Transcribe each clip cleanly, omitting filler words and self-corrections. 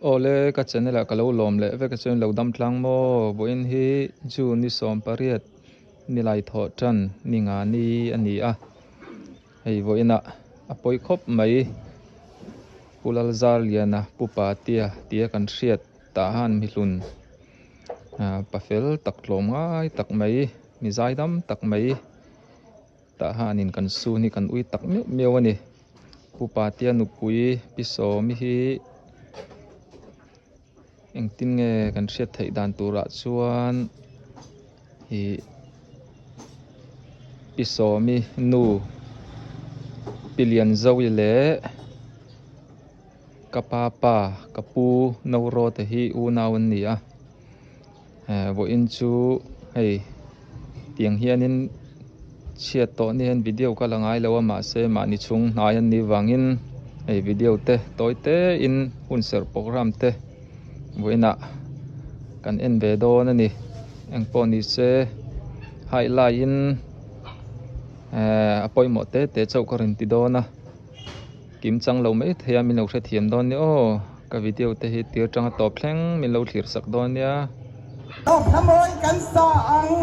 Awle ka channel ah ka lo lawm leh vek a chuan lo dam tlang maw vawiin hi June ni 18 nilai thawh tan ni nga ni a ni a hei vawiin ah a pawi khawp mai Pu Lalzarliana Pu Patea tia kan hriat tah han mihlun pa fel tak tlawm ngai tak mai mi zaidam tak mai. Tah hianin kan sun hi kan ui tak meuh meuh a ni. Pu Patea nupui Pi Sawmi hi engtin nge kan hriat theih dan turah chuan ih Pi Sawmi nu Pi Lianzovi leh ka pa pa ka pu Noro te hi unau an ni a. Vawiin chu hei tiang hianin chhiat tawh ni hian video ka la ngai lo a mahse mahni chhung hnai an nih vangin hei video te tawi te in hun serh program te vawiinah kan en ve dawn a ni engpawh ni se highlight in a pawimawh te te chauh ka rawn ti dawn a. Kim chang lo mai thei a min lo hrethiam dawn nia aw ka video te hi tir tanga tawp thleng min lo thlir sak dawn nia. Tawp mawi kan sa ang.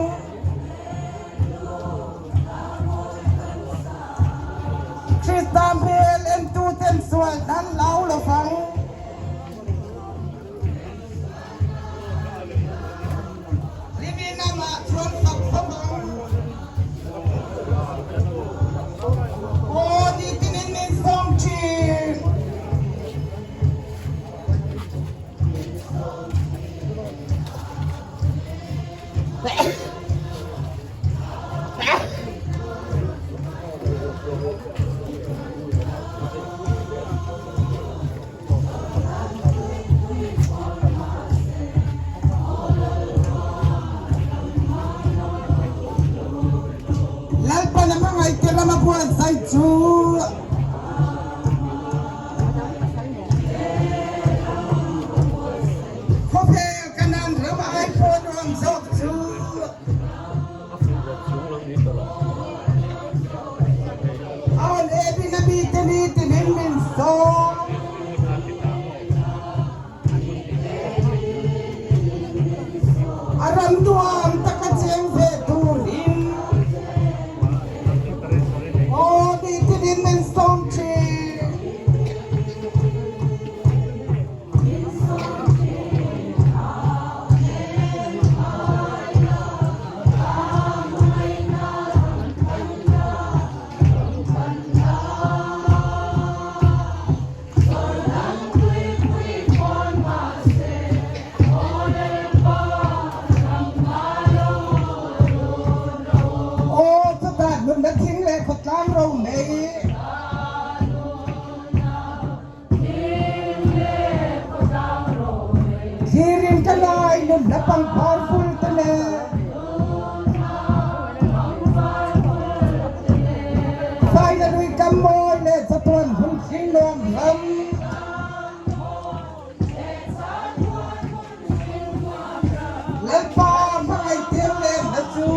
Krista hmel entu ten sual dan lo lovang. Hlimin amah chuan fak khawp ang. Aw nitinin min sawm thin. Lalpan a hmangaihte rama buatsaih chu khawvel Kanan ram ai pawh nuam zawk chu. Awn ebin a mite ni tinin min sawm. A ram nuam taka cheng ve turin aw ni tinin min sawm thin. Aw chutah nunna thing leh khawtlang ro nei. Thlirin ka lai nunna pangpar ful te le. Faina lui kam mawi le chatuan hun hring nuam ram. Lalpa hmangaih tir len na cu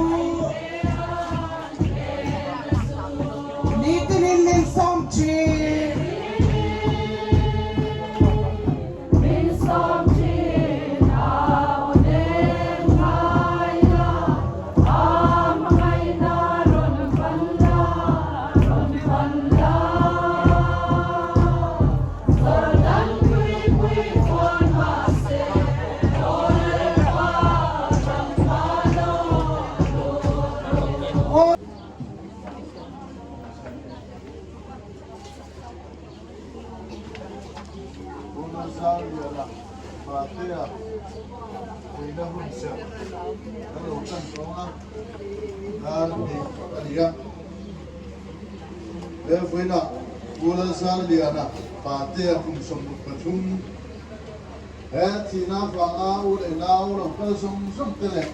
nitin in min sawm chin. Tuna Zaliana Patea puina hun serh kan lo tan tawng a, dar hnih a ni a. He vawiinah Pu Lalzarliana Patea kum 63 he thihna avanga u leh nau lo kal zawng zawng te leh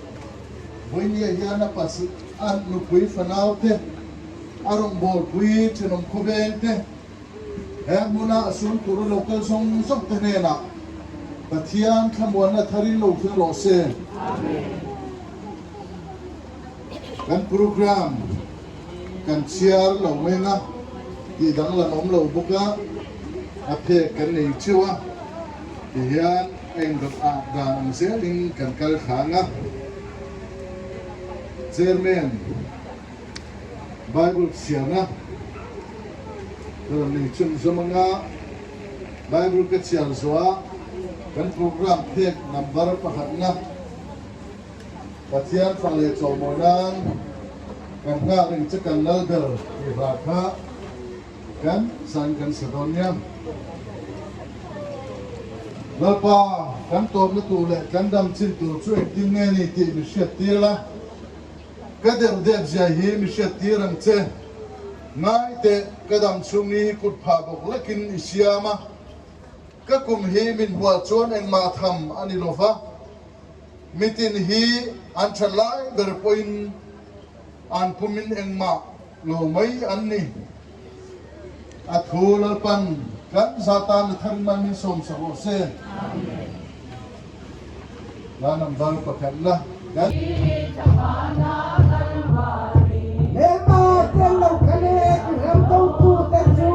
vawinia hian a pasal a nupui fanau te a rawngbawlpui thenawm khawveng te he hmuna a sum tura lo kal zawng zawng te hnenah Pathian thlamuanna tharin lo thleng rawh se. Kan program kan chhiar lo meng a, tih danglam awm lo bawk a, a phek kan nei theuh a. Tihian a inrawlh ah dan ang zelin kan kal thlang a. Chairman Bible chhiarna ka rawn nei chhunzawm anga Bible ka chhiar zuah kan program phek number pakhatna Pathian fak leh chawhmawh nan kan nghak reng che kan lal ber tih hla kha kan zan kan sa dawn nia. Lalpa, kan tawpna tur leh kan dam chin tur chu engtin nge ni tih mi hriat tir la. Ka deuh dep zia hi mi hriat tir ang che. Ngai teh, ka dam chhung hi kut phah bawk lekin i siam a. Ka kum hi min hual chuan engmah tham a ni lo va. Mitin hi an tha lai ber pawhin an pumin engmah lo mai an ni. A thu Lalpan kan za tan a thar man min sawm sak rawh se. Hla number pakhat la kan. Hema tel lo kha le i ram dotu te chu.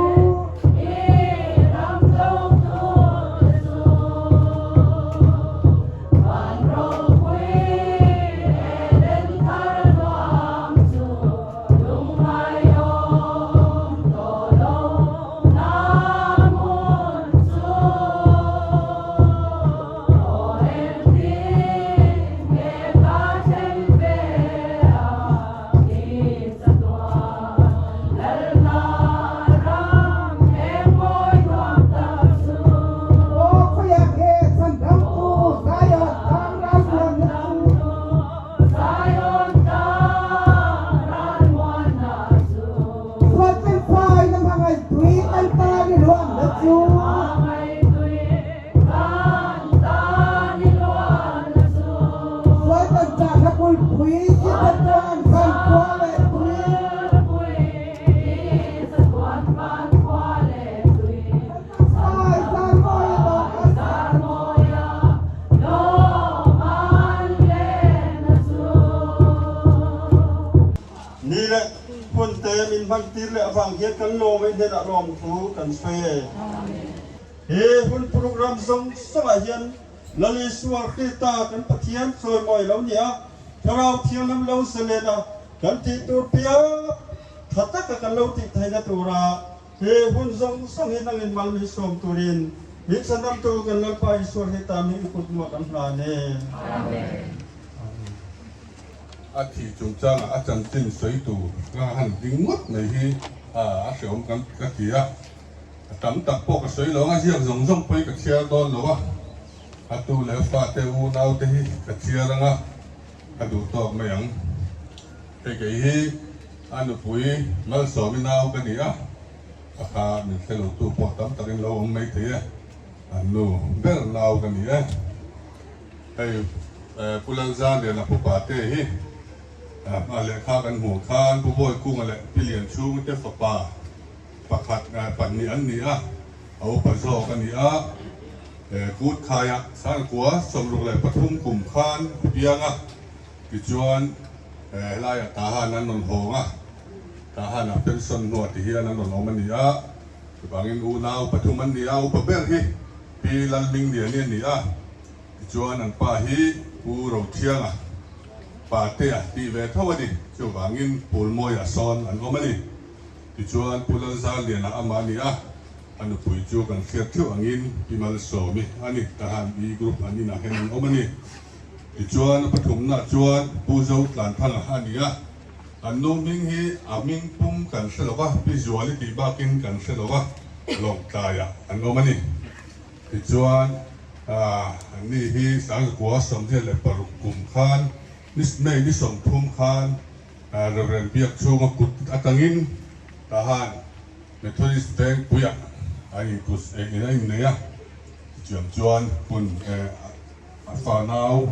Ni leh hun te min hman tir leh avang hian kan lawm a hnenah lawmthu kan sawi e. He hun program zawng zawngah hian Lal Isua Krista kan Pathian chawimawi lo ni a, Thlarau Thianghlim lo zalen a kan tih tur piak tha taka kan lo tih theihna tura He hun zawng zawng hi nangin mal min sawm turin min chhandamtu kan Lalpa Isua Hrita mi i kut hmuah kan hlan e. Amen. A thih chungchangah a chanchin sawi tur ka han ding ngawt mai hi a hreawm kan ka ti a, a tam tak pawh ka sawi lo ang, a ziak zawng zawng pawh hi ka chhiar dawn lo a, a tu leh fate unau te hi ka chhiar ang a, ka duh tawk mai ang. Hei kei hi a nupui Malsawmi nau ka ni a, a kha min hre lo tu pawh tam takin lo awm mai thei e, an nu ber nau ka ni e. Hei Pu Lalzanliana Pu Pate hi a lehkha kan hmuh khan Pu Bawikunga leh Pi Lianchhungte fapa pakhat pahnih an ni a, a upa zawk a ni a, Kut khaia Sangkua 63 kum khan a piang a. Tichuan, helaiah Tahan an rawn hawng a, Tahanah pension hnuah ti hian an rawn awm a ni a, chuvangin unau pathum an ni a, upa ber hi Pi Lalhmingliani a ni a, tichuan an pa hi Pu Rothianga, Patea tih ve tho a ni, chuvangin Pulmawiah sawn an awm a ni. Tichuan Pu Lalzarliana amah a ni a, a nupui chu kan hriat theuh angin Pi Malsawmi a ni, Tahan B Group an inah hian an awm a ni. Tichuan a pathumna chuan Pu Zo Tlanthanga a ni a, an nu hming hi a hming pum kan hre lo va, Pi Zuali tih bakin kan hre lo va, Lawngtlaiah an awm a ni. Tichuan an ni hi Sangzakua 26 kum khan ni May ni 30 khan Reverend Biakchhunga kut atangin Tahan Methodist Vengpuiah an innei a, tichuan chuan hun A fanau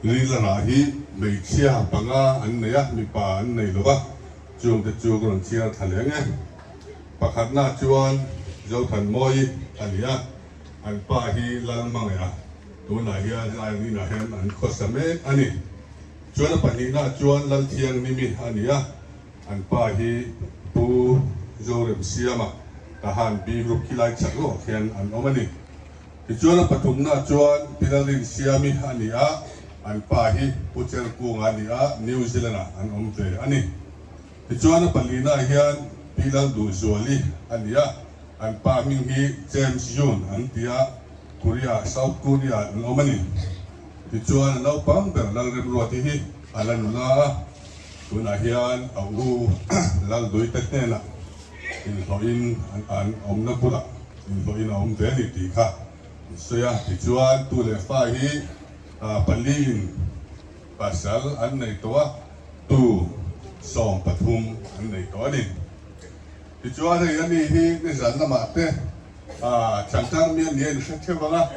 Lila hi hmeichhia panga an nei a, mipa an nei lo va, chungte chu ka rawn chhiar thla leng e. Pakhatna chuan Zothanmawii a ni a, an pa hi Lalhmangaih a, tunah hian helai an inah hian an khawsa mek a ni. Chuan a pahnihna chuan Lalthianghnimi a ni a, an pa hi Pu Zoremsiama, Tahan B Group khilai chak lawk hian an awm a ni. Tichuan a pathumna chuan Pi Lalrinsiami a ni a, an pa hi Pu Cherkunga a ni a, New Zealand ah an awm ve a ni. Tichuan a palina hian Pi Lalduhzuali a ni a, an pa hming hi James Yoon an ti a, Korea, South Korea ah an awm a ni. Tichuan a naupang ber Lalremruati hi a la nula a, tunah hian a u Lalduite hnenah inhlawhin an awmna bulah inhlawhin a awm ve a ni tih kha an sawi a. Tichuan tu leh fa hi paliin pasal an nei tawh a, tu 13 an nei tawh a ni. Tichuan hei ani hi nizan lamah te Changtang mi a ni a inhre theuh ang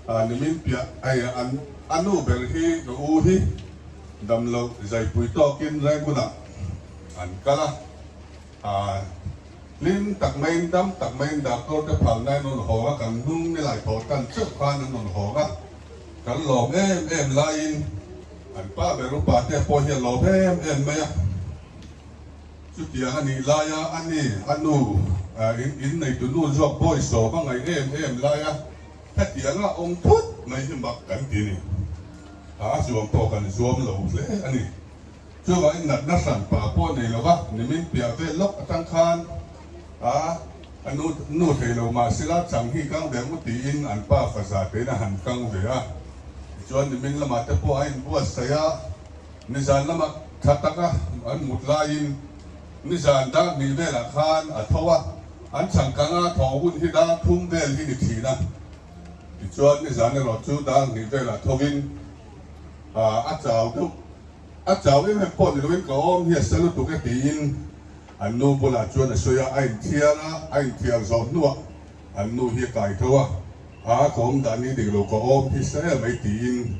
a, nimin piah hei an a nu ber hi ka u hi damloh zaipui tawkin Rangoon-ah an kal a. Hlim tak maiin dam tak maiin doctor te phalna in rawn hawng a, kan hnung ni lai thaw tan chauh khan an rawn hawng a, kan lawm em em laiin an pa ber upa te pawh hi a lawm em em mai a. Chutiang a nih laia a ni a nu in in neitu nu zawk bawi sawm a ngaih em em laia hetianga awm thut mai hi mak kan ti ni. A zuam pawh kan zuam lo hle a ni. Chuvangin natna hran pa pawh nei lova nimin piah vel lawk atang khan a a nu nu thei lo mahsela chang hi kang ve ngut tiin an pa faza tein a han kang ve a. Tichuan nimin lamah te pawh a inbuatsaih a, nizan lamah tha taka an mut laiin nizan dar hnih velah khan a tho a, an chang kang a tho hun hi dar thum vel hi ni thin a. Tichuan nizan erawh chu dar hnih velah thovin a chau deuh. A chau em em pawh ni loin ka awm hi a sa lutuk e tiin an nu bulah chuan a sawi a, a inthiar a, a inthiar zawh hnuah an nu hi a kai tho a, a ka awm dan hi dik lo ka awm hi sa em mai tiin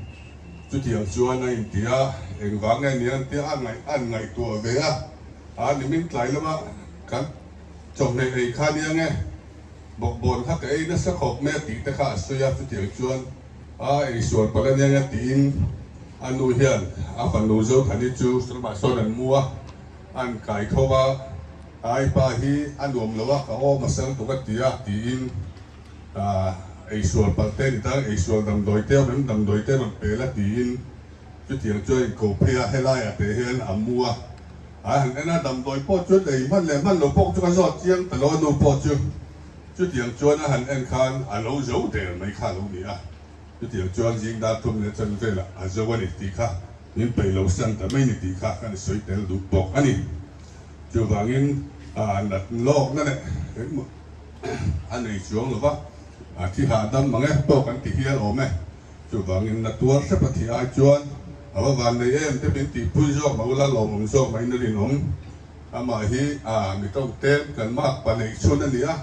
chutiang chuan a inti a, engvang nge ni an tia a ngaih a ngaihtuah ve a, a nimin tlai lama kan chawhmeh ei kha nia nge bawkbawn kha ka ei nasa khawp mai a tih te kha a sawi a, chutiang chuan A eisual palh ania nge tiin a nu hian a fanu Zothani chu Sawlmah sawn an mu a, an kai tho a, ai pa hi a nuam lo a, ka awm a sal tuk a ti a tiin eisual palh te a ni ta, eisual damdawi te awm em damdawi te rawn pel a tiin chutiang chuan a inko phei a, helaiah te hian a mu a, a han en a, damdawi pawh chu ei hman leh hman lo pawh chu ka zawt chiang ta lo a nu pawh chu. Chutiang chuan a han en khan a lo zo der mai kha a lo ni a, chutiang chuan zing dar thum leh chan velah a zo a ni tih kha min peih lo san ta mai ni tih kha kan sawi tel duh bawk a ni. Chuvangin nat lawkna leh engmaw a nei chuang lo va, a thi hahdam mang e pawh kan ti hial awm e. Chuvangin na tuar hrep a thih ai chuan a va van nei em te min tihpui zawk mah ula lawmawm zawk mah in a rinawm. Amah hi mi tawngten kan mak pa neih chhun a ni a,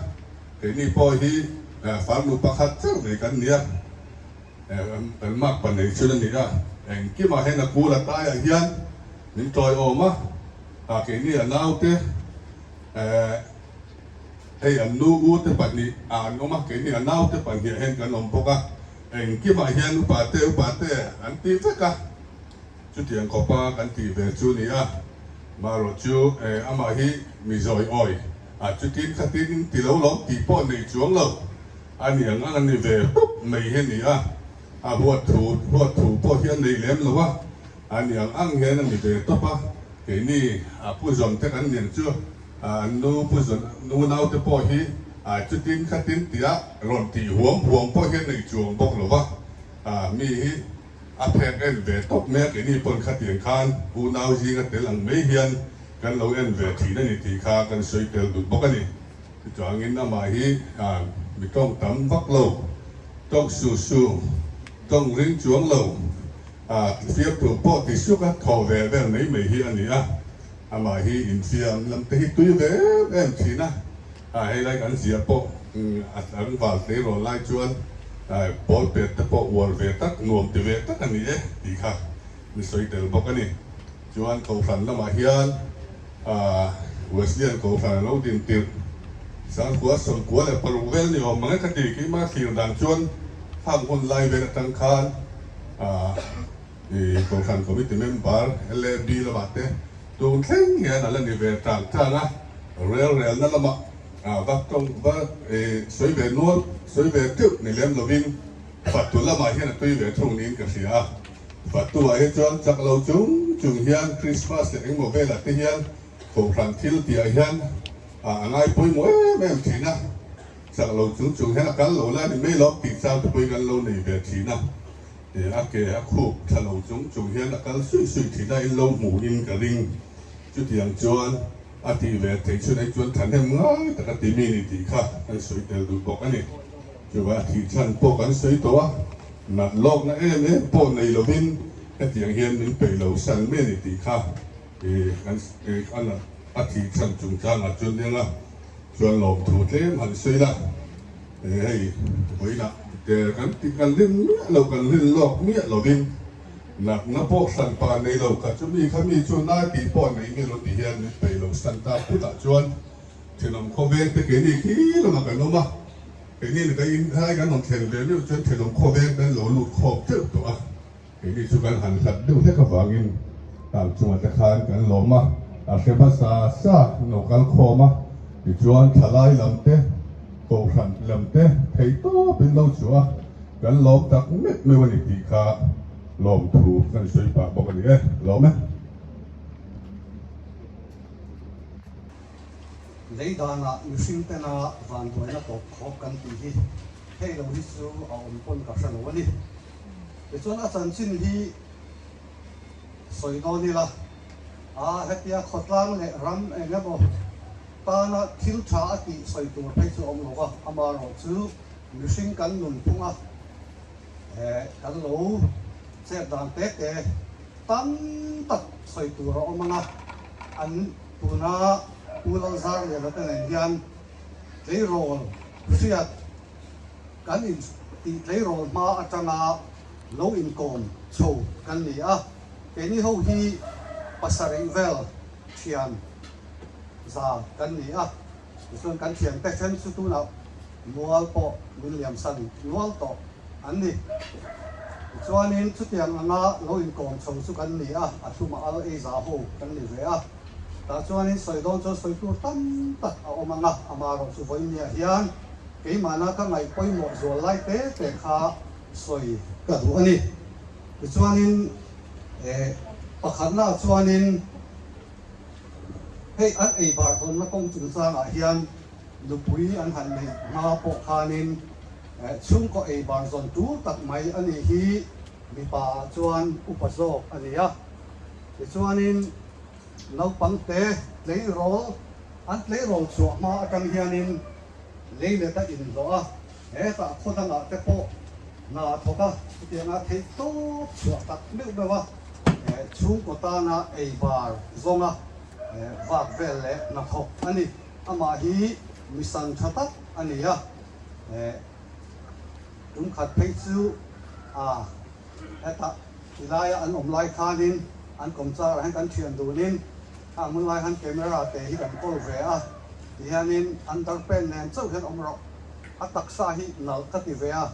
keini pawh hi farnu pakhat chauh nei kan ni a, kan mak pa neih chhun a ni a, engkimah hian a kul a taiah hian min tawiawm a, keini a naute hei an nu u te pahnih ah an awm a, keini a naute pahnih ah hian kan awm bawk a, engkimah hian upate upate an ti vek a. Chutiang khawpa kan tih ve chu ni a, marawh chu amah hi mi zawi awi a, chutin khatin in ti lo lawm tih pawh nei chuang lo a ni ang ang a ni ve pup mai hi a ni a, a huat thu huat thu pawh hi a nei lem lo a, a ni ang ang hian a ni ve tawp a, keini a pu zawn te kan nen chu an nu pu zawn nu naute pawh hi chutin khatin tia rawn tih huam huam pawh hi a nei chuang bawk lo va, mi hi. A phek en ve tawp mai a, keini pawn khatiang khan unau zinga tel ang mai hian kan lo en ve thin a ni tih kha kan sawi tel duh bawk a ni. Chutiangin amah hi mi tawng tam vak lo, tawng su su, tawng ring chuang lo, fiamthu pawh ti suk a thaw ve vel mai mai hi a ni a. Amah hi infiam lam te hi tui ve em em thin a. Hei lai kan ziah pawh an val tleirawl lai chuan ball pet te pawh uar ve tak, nuam ti ve tak a ni e tih kha mi sawi tel bawk a ni. Chuan Kohhran lamah hian Wesleyan Kohhran a lo din tirh Sangkua 96 vel ni awm mang e ka ti. Keimah thlir dan chuan hang hun lai vel atang khan Kohhran Committee member LAB lamah te tun thleng hian a la ni ve tang tang a, rel relna lamah Va tawng va sawi ve nual sawi ve teuh ni lem lovin Fatu lamah hian a tui ve thung niin ka hria a. Fatu ah hi chuan chak lo chung chung hian Christmas leh engmaw velah te hian Kohhran thil tih ah hian a ngai pawimawh em em thin a. Chak lo chung chung hian a kal lo la ni mai lawm tih chang te pawhin kan lo nei ve thin a. A ke a khup tha lo chung chung hian a kal suih suih thin a, in lo hmuhin ka ring. Chutiang chuan a tih ve theih chhun ai chuan thahnem ngai tak a ti mi ni tih kha kan sawi tel duh bawk a ni. Chuvah a thih chhan pawh kan sawi tawh a, nat lawkna em em pawh nei lovin hetiang hian min peih lo san mai a ni tih kha kan a nat a thih chhan chungchangah chuan nia chuan lawmthu tlem han sawi la. Hei vawiinah der kan ti kan rin miah lo, kan rin lawk miah lovin natna pawh hranpa nei lo kha chu mi kha mi chu nai tih pawh nei miah lo ti hian min peih lo Santa kutah chuan thenawm khawveng te keini khi lamah kan awm a, keini ni kan in lai kan rawn thlen ve meuh chuan thenawm khawveng kan lo lut khawp teuh tawh a, keini chu kan han hlat deuh hlek avangin tang chungah te khan kan lawm a, a hre hmasa sa an lo kal khawm a, tichuan thalai lam te Kohhran lam te thei tawp in lo chhuah a, kan lawm tak meuh meuh a ni tih kha lawmthu kan sawi pah bawk a ni e, lawm e. Lei danah mihring tena vanduaina tawp khawp kan tih hi hei lo hi chu a awm pawn ka hre lo a ni. Tichuan a chanchin hi sawi dawn ila, a hetia khawtlang leh ram eng emaw Tana thil tha a tih sawi tur phei chu awm lo va, amaherawh chu mihring kan nun phung a, kan lo chet dan te te tam tak sawi tur a awm ang a, an tuna Pu Lalzarliana te nen hian tleirawl hriat kan in tih tleirawl hma atanga lo inkawm chho kan ni a, keini ho hi pasarih vel thian za kan ni a, tichuan kan thiante then chu tunah mual pawh min liamsan nual tawh an ni. Tichuanin chutiang anga lo inkawm chho chu kan ni a, a thlumah al ei za ho kan ni ve a, tah chuanin sawi dawn chuan sawi tur tam tak a awm ang a, amaherawh chu vawinia hian keimahna ka ngaih pawimawh zual lai te te kha sawi ka duh a ni. Tichuanin pakhatnaah chuanin. Hei an ei bar dawnna kawng chungchangah hian nupui an han neih hma pawh khanin chhungkaw ei bar zawn tur tak mai a nih hi mipa ah chuan upa zawk a ni a. Tichuanin naupangte tleirawl an tleirawl chhuah hma atang hianin leilet a inhlawh a, hetah khaw dangah te pawh hna a thawk a, chutianga theih tawp chhuah tak meuh meuh a. Chhungkaw tana ei bar zawnga vak vel leh hnathawk a ni. Amah hi misan tha tak a ni a, tum khat phei chu a hetah tilaia an awm lai khanin an kawmchar ah hian kan thian dunin khang hun lai khan camera te hi kan kawl ve a, tihianin underpant nen chauh hian awm rawh, a taksa hi nalh ka ti ve a.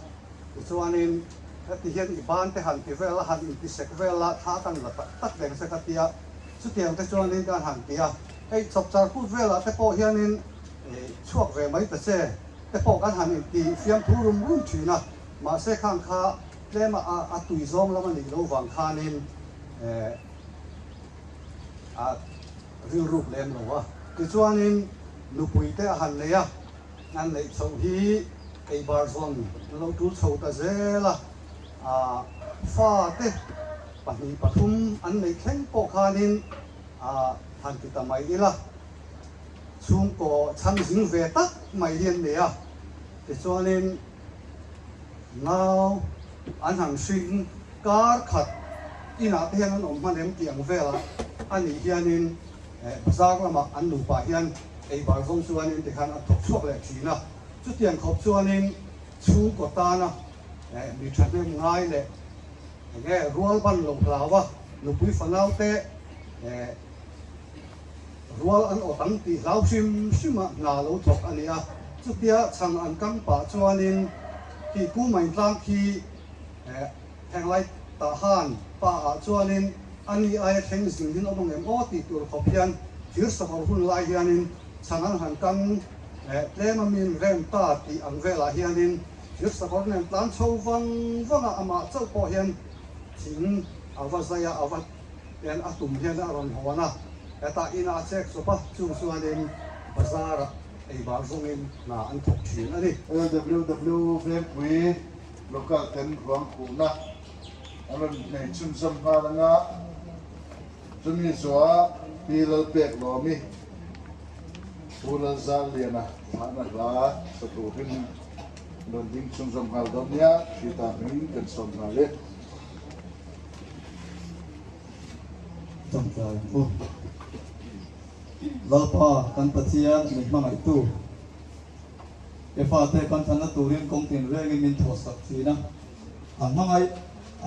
Tichuanin heti hian i ban te han ti vel a, han inti sek vel a, thla kan la tak tak reng se ka ti a, chutiang te chuanin kan han ti a, hei chawpchar kut velah te pawh hianin chhuak ve mai ta che te pawh kan han inti fiamthu rum rum thin a, mahse khang kha tlema a tui zawng lam a nih lo vang khanin a rilruk lem lo a. Tichuanin nupui te a han nei a. An neih chhoh hi eibar zawn an lo tul chho ta zel a, fate pahnih pathum an neih thleng pawh khanin han ti ta mai ila, chhungkaw chhang zing ve tak mai hi an nei a, tichuanin nau an han hring kar khat inah te hian an awm hman em tih ang velah a nih hianin Bazar lamah an nupa hian eibar zawng chuanin tikhan an thawk chhuak leh thin a, chutiang khawp chuanin chhungkaw tana mi thahnem ngai leh enge rual ban lo hlau a, nupui fanaute rual an awt ang tih hlau hrim hrim a hna lo thawk a ni a, chutia chhang an kam pah chuanin khi Pu Maintlang khi Heng lai tah han pa ah chuanin a ni aia thleng zing in awm ang em aw tih tur khawp hian thir sakawr hun lai hianin chhang an han kan Tlem a min rem ta tih ang velah hianin thir sakawr nen tlan chho vang vang a, amah chauh pawh hian thing a va zai a, a va en a tum hian a rawn hawn a, hetah inah a chek chawp a, chung chuanin bazar ah ei bar zawngin hna an thawk thin a ni. LWW Vengpui Local ten ruang khuhna an rawn nei chhunzawm nghal anga chumi zawhah Pi Lalpek Lawmi Pu Lalzarliana thlahna hla sa turin an rawn ding chhunzawm nghal dawn nia, Hrita hmingin kan sawm nghal e. Tawngtai ang u. Lalpa kan Pathian min hmangaihtu. I fate kan thanna turin kawng tinrengin min thawhsak thin a, a hmangaih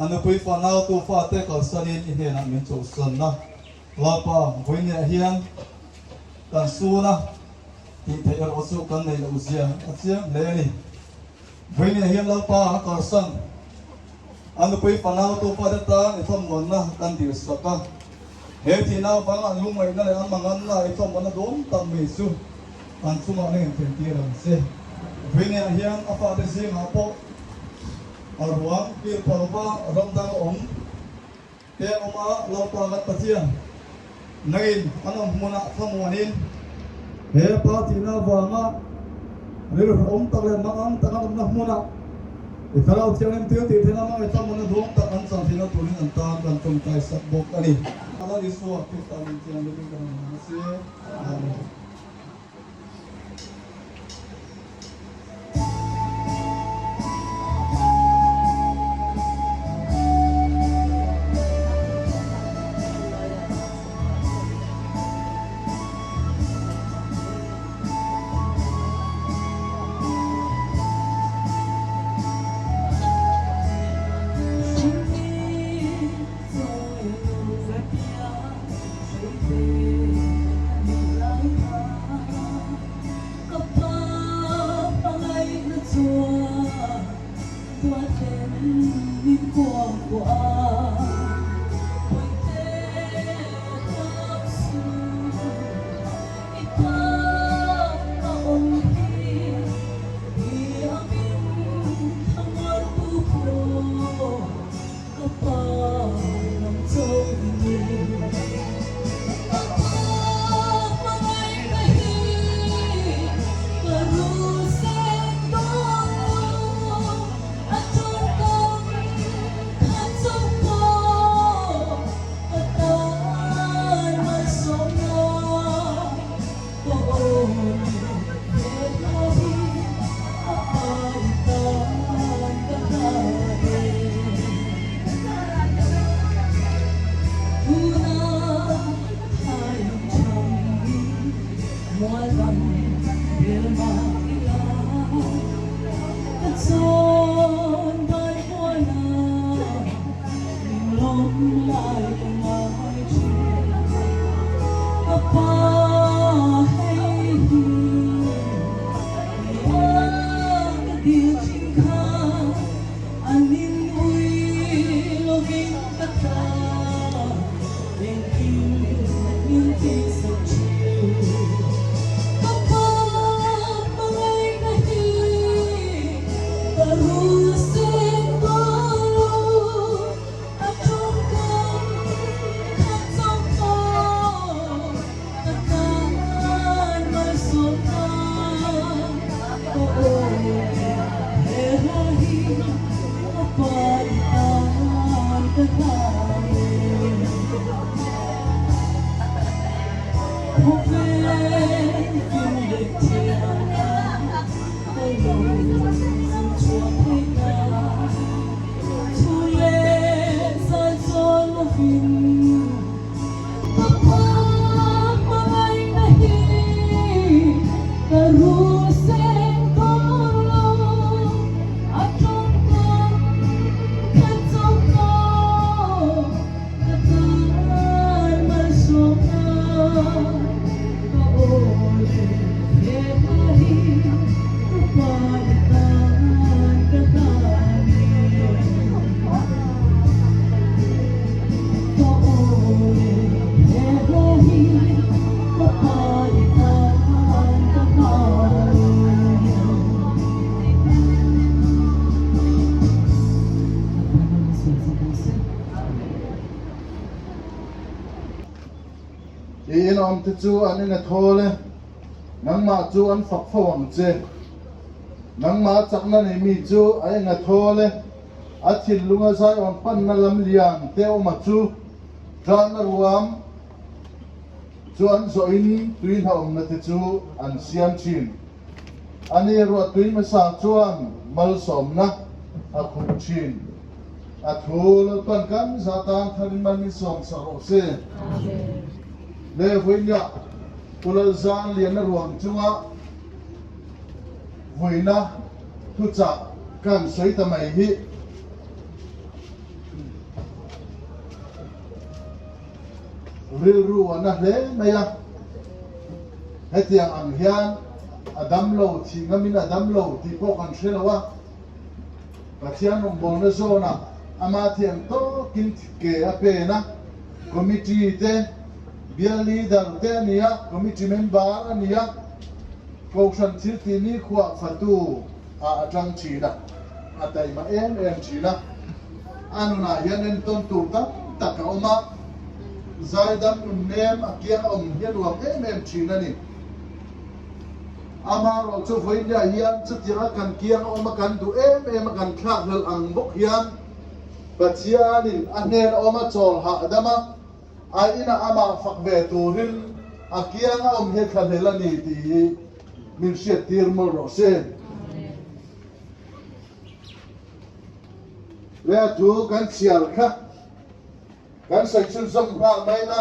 a nupui fanautu fate kalsanin i hnenah min chawlhsan a. Lalpa, vawiinah hian kan sun a, tih theih erawh chu kan neih loh zia a chiang hle a ni. Vawiinah hian Lalpa a kalsan a nupui fanautu fate tan i thlawmnawnna kan dilsak a. He thihna avanga an lungngaihna leh an manganna i thlawmnawnna dawn tak mai chu an chungah na inthentir ang che. Vawiinah hian a fate zingah pawh a ruang kir phalva ram dang a awm te an awm a, Lalpa kan Pathian nangin an awm hmunah thlamuanin he pa thihna avanga rilru awm tak leh mangang tak an awmna hmunah i Thlarau Thianghlim thil tih theihna hmang i thlamuanna duang tak an chan theihna turin an tan kan tawngtai sak bawk a ni. Lal Isua Krista min thianghlimin kan awm ang che. Amen. I in awmte chu an ina thawl e, nangmah chu an fak fo ang che. Nangmah chakna nei mi chu a ina thawl e, a thinlunga zaiawn panna lam lian te awma chu tlana ruam chu an zawhin tui hlauhawmna te chu an siam thin. Ani ruahtui hmasa chuan malsawmna a khup thin. A thu Lalpan kan za tan tharin mal min sawm sak rawh se. Le vawinia Pu Lalzangliana ruang chunga vuina thuchah kan sawi ta mai hi. Rilru a na hle mai a, hetiang ang hian a dam lo, thih ngamin a dam lo tih pawh kan hre lo a, Pathian rawngbawlna zawnah ama thiam tawkin ke a pen a, committee te, bial leader te a ni a, committee member a ni a, kohhran thil tih nikhuah fatu ah a tang thin a, a taima em em thin a. A nunah hian entawn tur tam tak a awm a, zaidam nun nem a kiang a awm hi a nuam em em thin a ni. Amaherawh chu vawiinah hian chutianga kan kiang a awm a kan duh em em a kan thlak hlelh ang bawk hian Pathianin a hnen a awm a chawl hahdam a, a inah amah fak ve turin a kiang a awm hi a thlahlel a ni tih hi min hriattir mawlh rawh se. Le a thu kan chhiar kha kan sawi chhunzawm nghal mai la.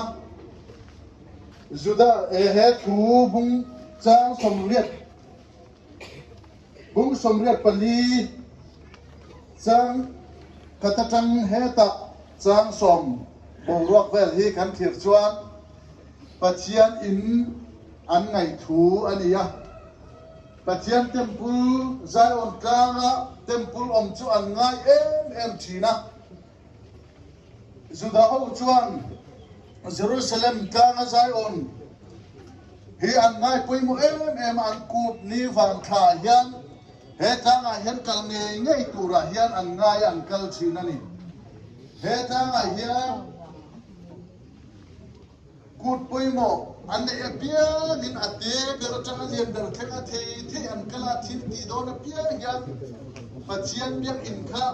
Juda e he thu bung chang sawmriat bung sawmriat pali chang khat atang hetah chang sawm boruak vel hi kan thlir chuan Pathian in an ngaih thu a ni a. Pathian Temple Zion tlanga Temple awm chu an ngai em em thin a. Juda ho chuan Jerusalem tlanga Zion hi an ngai pawimawh em em a, an kut ni vang thla hian he tlangah hian kal ngei ngei turah hian an ngai a, an kal thin a ni. He tlangah hian Kut pawimawh an neih apiangin a te ber atang a lian ber thleng a thei thei an kal a, thil tih dawn apiang hian Pathian biakinn kha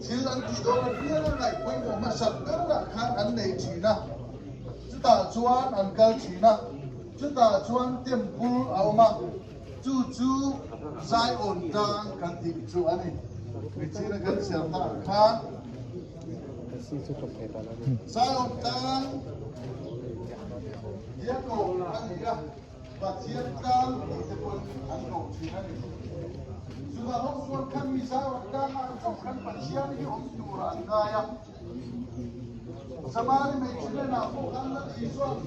thil an tih dawn apiang a ngaih pawimawh hmasak berah khan an nei thin a, chutah chuan an kal thin a, chutah chuan temple a awm a, chu chu Zion tlang kan tih chu a ni. Michina kan chhiar takah khan. Zion tlang Diako a ni a, Pathian tlang tih te pawn an ko thin a ni. Chuvang ho chuan khan mi Zion tlangah an chauh khan Pathian hi awm turah an ngai a. Samari hmeichhe hnenah pawh khan Lal Isua'n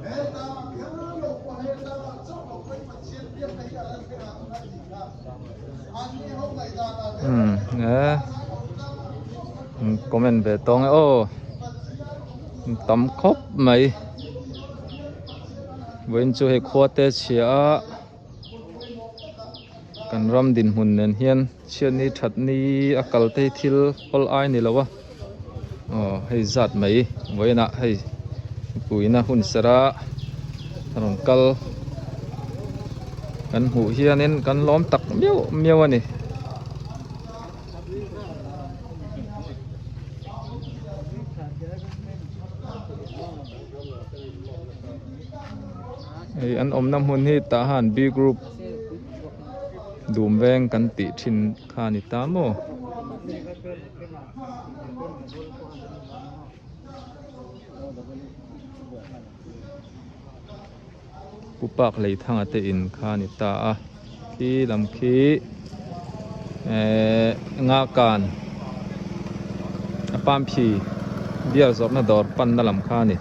he tlangah kher lo pawh he tlangah chauh lo pawhin Pathian biakna hi a la thleng ang a tih kha. Anni ho ngaihdanah leh Comment ve tawng e aw tam khawp mai vawiin chu hei khua te chhia a kan ram dinhmun nen hian chhiatni thatni a kal te hi thil hawl ai ni lo a aw hei zat mai vawiin ah hei puina hun serh a rawn kal kan hmuh hianin kan lawm tak miau miau a ni. Hei an awmna hmun hi tah han B group dum veng kan tih thin kha a ni ta maw. Pu Park Leithanga te in kha a ni ta a khi lam khi ehh nga kan a pamphli bial zawrhna dawr panna lam kha a ni.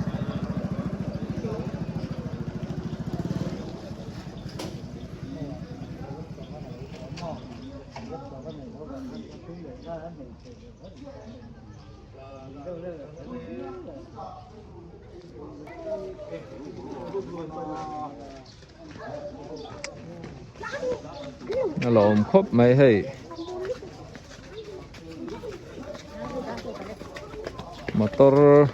A lawm khawp mai hei motor.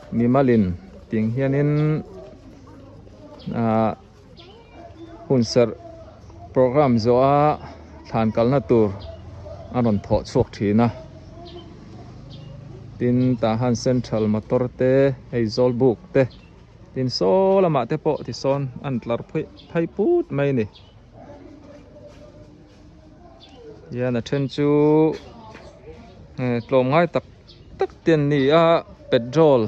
Mimalin tiang hianin ah hunserh program zawha thlan kalna tur a rawn thawh chhuak thin a tin tah han central motor te hei zawlbuk te tin saw lamah te pawh tisawn an tlar phui phei put mai a ni. Hian a then chu tlawm ngai tak tak te an ni a petrol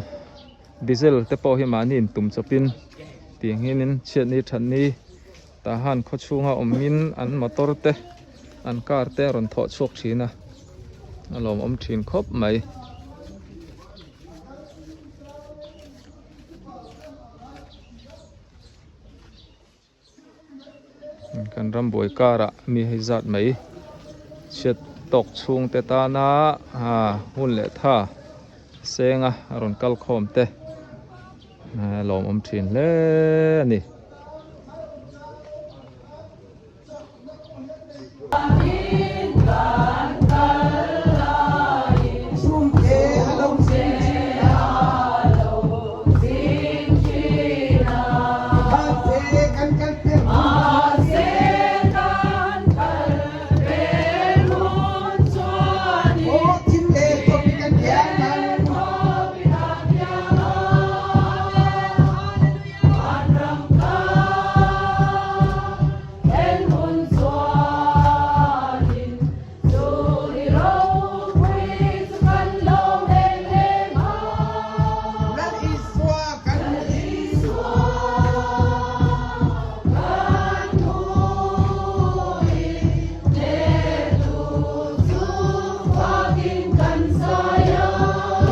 diesel te pawh hi mahni in tum chawpin tiang hianin chhiatni thatni tah han khaw chhunga awmin an motor te an car te a rawn thawh chhuak thin a a lawmawm thin khawp mai. Kan rambuai karah mi hei zat mai chhiat tawk chhungte tana hun leh tha senga a rawn kal khawm te lawmawm thin hle a ni.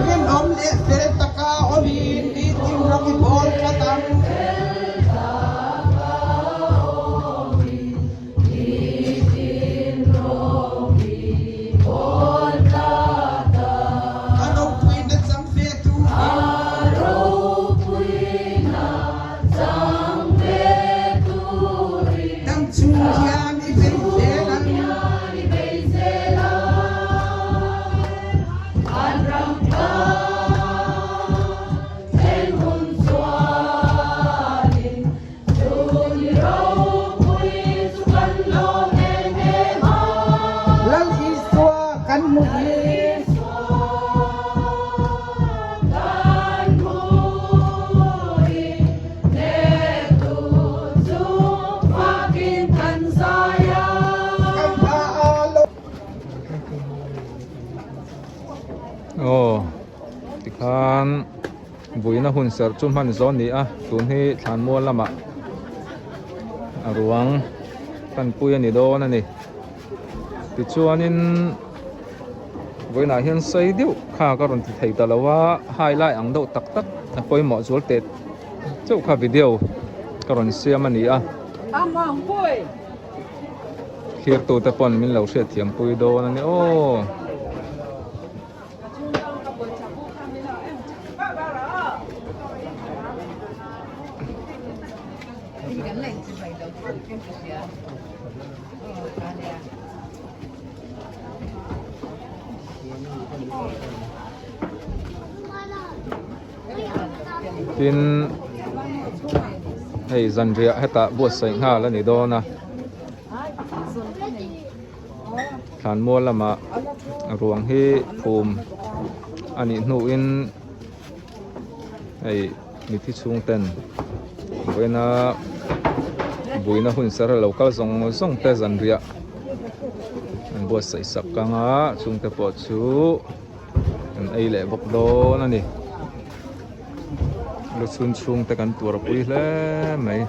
Rinawm leh fel taka awmin nitin ram i bawl tlat ang. A ropuina chang ve turin. Dam chung hian i bei zel ang. Lal Isua kan hmu hi. Kan hma a lo. Aw tikhan vuina hun serh chu hman zawn ni a tun hi thlanmual lamah a ruang panpui a ni dawn a ni tichuanin vawiinah hian sei deuh kha ka rawn ti thei ta lo a highlight ang deuh tak tak a pawimawh zual teh chauh kha video ka rawn siam a ni a thlir tute pawn min lo hriatthiam pui dawn a ni aw. Tin hei zanriah hetah buatsaih nghal a ni dawn a thlanmual lamah ruang hi phum a nih hnuin hei mithi chhung ten vawiina buaina hun ser a lo kal zawng zawng te zanriah an buatsaih sak ang a chhungte pawh chu an ei leh bawk dawn a ni lu chhun chhung te kan tuar pui hle mai.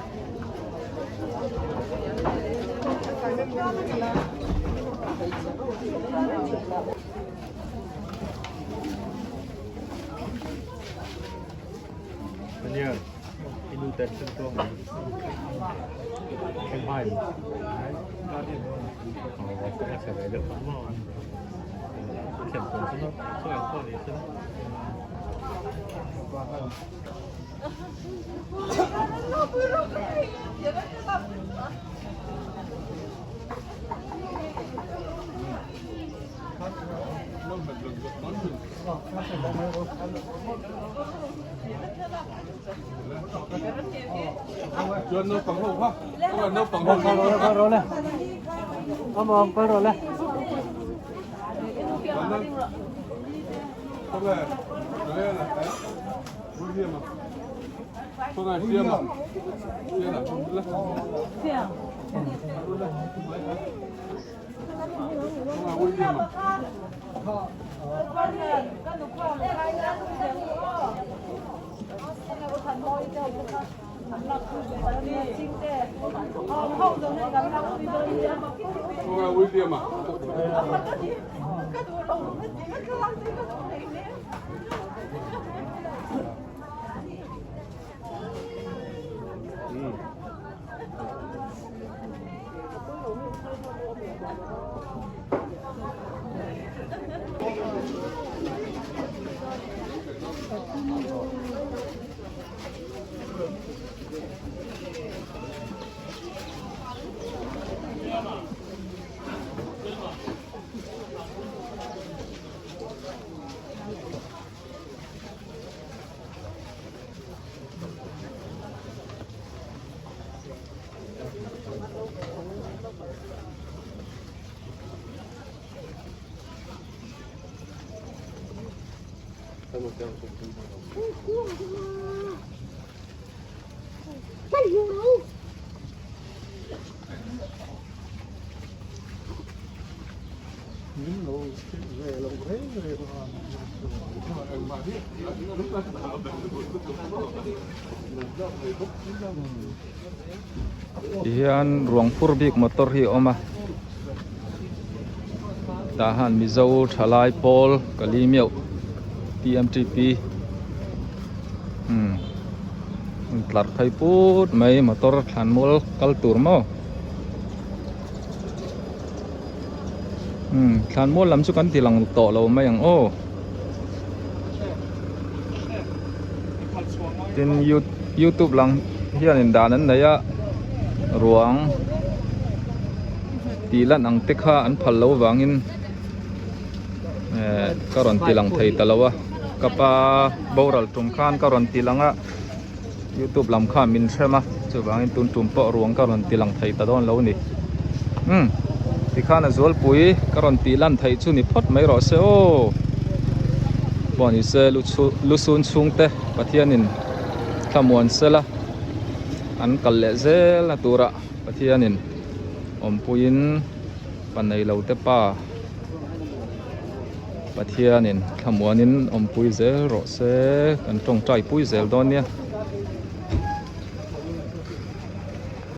Chuan naupang ho kha naupang ho kha kal rawh le amawm kal rawh le William a Tihian ruang phur bik motor hi a awm a tah hian mizo thalai pawl ka li meuh T_M_T_P umm tlar phei put mai motor thlan mual kal tur maw umm thlan mual lam chu kan ti lang tawh lo mai ang aw tin youtube lang hianin dan an nei a ruang tih lan ang te kha an phal loh vangin eh ka rawn ti lang thei ta lo a ka pa boral tum khan ka rawn ti lang a youtube lam khan min hrem a chuvangin tun tum pawh ruang ka rawn ti lang thei ta dawn lo a ni umm tikhan a zualpui ka rawn tih lan theih chu ni phawt mai rawh se aw pawh ni se lu sun chhungte Pathianin thlamuan sela an kal leh zel na tura Pathianin awmpuiin pa neilo te pa Pathianin thlamuanin awmpui zel rawh se kan tawngtai pui zel dawn nia.